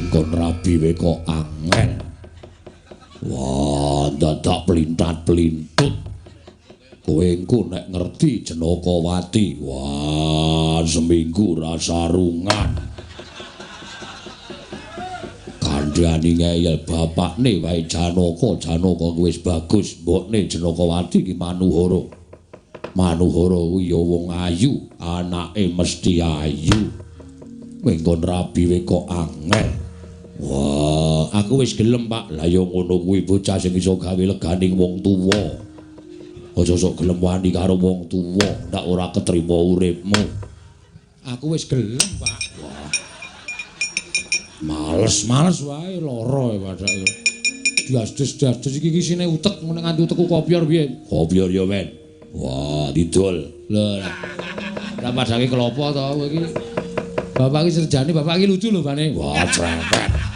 Nggon rabi wae kok angel. Wah, dadak plintat-plintut. Kowe engko nek ngerti Janakawati, wah, seminggu ra sarungan. Kandhani ngeyel bapakne wae Janaka, Janaka kuwi wis bagus, mbokne Janakawati ki Manuhara. Manuhara kuwi ya wong ayu, anake mesti ayu. Nggon rabi wae kok angel. Wah, aku wis gelem, Pak. Lah ya ngono kuwi bocah sing iso gawe leganing wong tuwa. Aja sok gelem wani karo wong tuwa, ndak ora ketrima uripmu. Aku wis gelem, Pak. Wah. Males-males wae lara ya padake. Diasdes-diasdes iki isine utek ngene nganti utekku kopyor piye? Kopyor ya, Men. Wah, didol. Lho. Lah padake klopo to kowe iki. Bapak iki serjane, bapak iki lucu lho, Bane. Wah, cerewet.